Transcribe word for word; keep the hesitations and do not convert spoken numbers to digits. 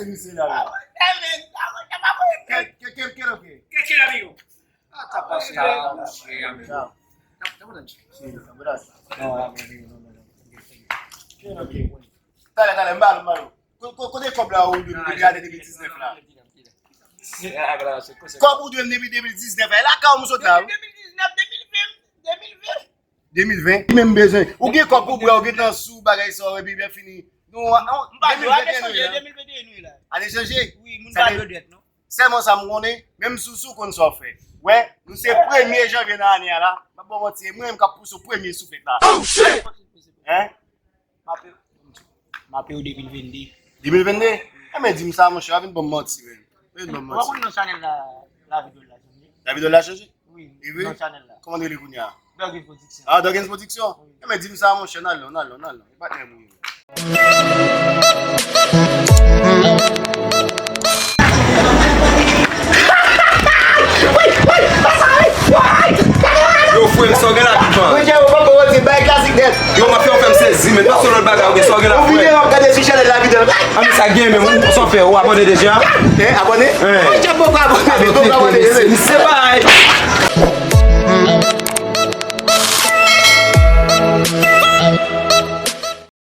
Misye la, la. Qué, qué, qué, qué lo que? Qué quiere, amigo? Ah, está pasado, sí, amigo. Está, está bueno. Sí, está bueno. No, no, no, no. Qué lo que? Talè, talè, m ba l, m ba l. Ko-, ko-, kote kòb la ou dwe m depi ane de mil diznèf la? Kòb ou dwe m depi de mil diznèf la. E lakay ou m sot la, wi. De mil diznèf, de mil ven, de mil ven. De mil ven. Li menm bezwen. Ou gen kòb pou bwè, ou gentan sou bagay sa, epi lè fini. Nou, an, M pa dwe ale chanje de mil ven de yen wi la. Ale chanje? Wi, moun pa dwe dwèt, non. Sèlman sa m konnen, menm si w sou konn sa w fè. Wè, nou se premye janvye nan ane a la, m ap ba w manti, e mwen menm k ap pouse w premye sou fèt la. Hein? M ape, m ape yo de mil ven de. De mil ven de? Enben, di m sa, monchè, pa vin ban m manti, menm. Pa vin ban m manti. Ou pa konn non chanèl la, Lavi Dòl la chanje? Lavi Dòl la chanje? Wi, non chanèl la. Kòman l rele kounye a? Dògins Production. Ah, Dògins Production? Wi. Enben, di m sa, monchè, n al non, n al non, n al non. E patnè m ou ye. Yo, frè m, sa w gen la, piman? Mwen, Djèwo, papa, w di bay klasik nèt. Yo, m ap fè w fè m sezi, men pa sou lòt bagay, ou gen sa w gen la, frè. Ou videyo w ap gade sou chanèl la, videyo. Ah, men sa gen, men ou, sa w fè, ou abòne deja? Eh, abòne? Eh. Mwen, Djèwo, poko abòne, poko abòne. Se bay.